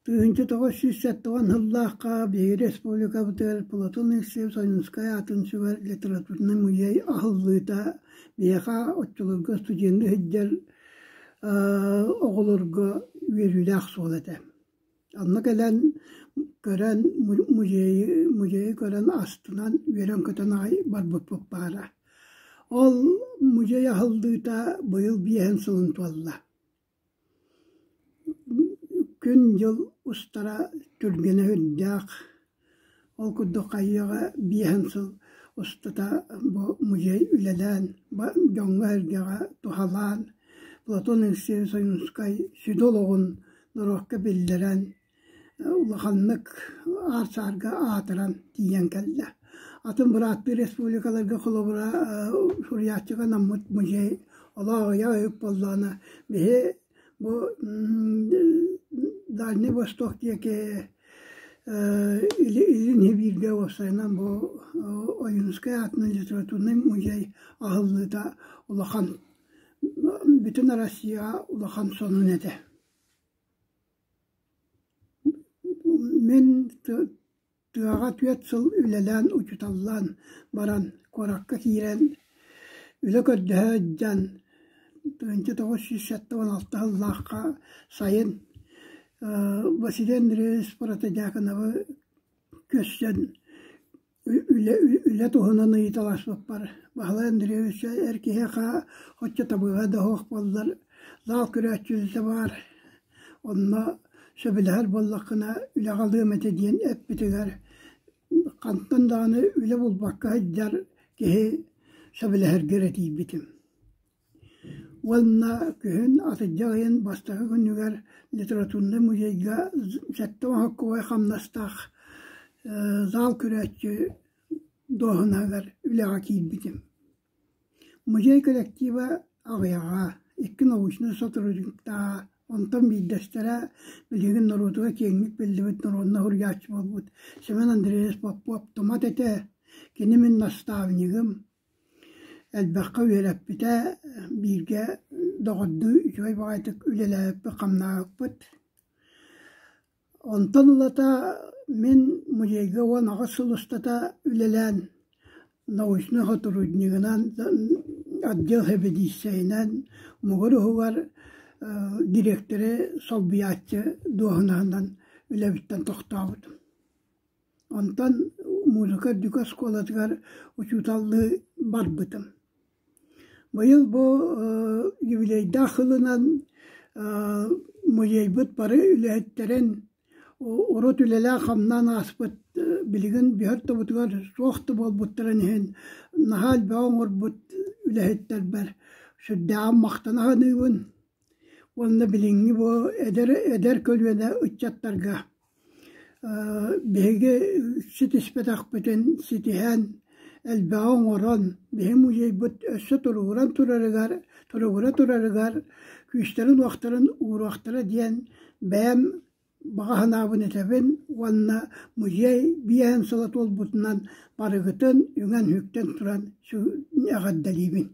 1970 сыллаахха биһиги республикабытыгар Платон Алексеевич Ойуунускай аатын сүгэр литературнай музей аһыллыыта биһиэхэ оччолорго студенныы сылдьар оҕолорго үөрүүлээх суол этэ. Онно кэлэн көрөн музейы музейы көрөн астынан үөрэн-көтөн аҕай барбыппыт баара. Ол музей аһыллыыта быйыл биэһин сылын туолла. Күн-дьыл устара түргэнэ сүрдээх, ол курдук хайыаҕа биэһин сыл устата бу музей үлэлээн, дьоҥҥо-сэргэҕэ туһалаан, Платон Алексеевич Ойуунускай сүдү олоҕун норуокка биллэрэн, улаханнык аар-саарга аатыран тиийэн кэллэ. Атын бырааттыы республикаларга холобура суруйааччыга анаммыт музей олох аҕыйах үп буоллаҕына, биһи бу Дальний Восток диэки Илин Сибииргэ уопсайынан бу Ойуунускай аатынан литературнай музей аһыллыыта улахан бүтүн Россияҕа улахан сонун этэ. Мин тыаҕа түөрт сыл үлэлээн учууталлаан баран куоракка киирэн үлэ көрдөһө сылдьан 1976 сыллаахха сайын Василий Андреевич Протодьяконовы көрсөн Үлэ үлэ туһунан ыйыталаспыппар Баһылай Андреевич эр киһиэхэ оччо табыга да суох буоллар, зал көрөөччүтэ баар, онно сөбүлэһэр буоллаххына үлэҕэ ылыам этэ диэн эппитигэр хантан даҕаны үлэ булбакка сылдьар киһи сөбүлэһэргэ эрэ тиийбитим. Уонна күһүн атырдьах ыйын бастакы күнүгэр литературнай музейга 76 хамнастаах зал көрөөччү дуоһунаһыгар үлэҕэ киирбитим. Музей коллектива аҕыйаҕа, икки научнай сотрудниктааҕа, онтон биирдэстэрэ билигин норуотугар киэҥник биллибит норуодунай суруйааччы буолбут Семен Андреевич Попов-Тумат этэ. Кини мин наставнигым, Элбэххэ үөрэппитэ, бииргэ доҕордуу үчүгэй баҕайытык үлэлээбиппит-хамнаабыппыт. Онтон ылата мин музейга 18 сыл устата үлэлээн научнай сотруднигынан, отдел сэбиэдиссэйинэн, муҥур уһугар дириэктэри солбуйааччы дуоһунаһынан үлэбиттэн тохтообутум. Онтон музыка үрдүкү оскуолатыгар учууталлыы барбытым. Быйыл бу юбилейдаах сылынан музейбыт бары үлэһиттэрин урут үлэлээн-хамнаан ааспыт билигин бүһэр тобутугар суох да буолбуттарын иһин наһаа элбэҕи оҥорбут үлэһиттэрбэр сүрдээҕин махтана саныыбын. Уонна билиҥҥи бу эдэр эдэр көлүөнэ ыччаттарга Биһиги ситиспэтэхпитин ситиһэн, элбэҕи оҥорон, биһи музейбыт өссө туругуран турарыгар, туругура турарыгар күүстэрин-уохтарын ууруохтара диэн бэйэм баҕа санаабын этэбин уонна музей биэһин сыла туолбутунан барыгытын үҥэн-үктэн туран эҕэрдэлиибин.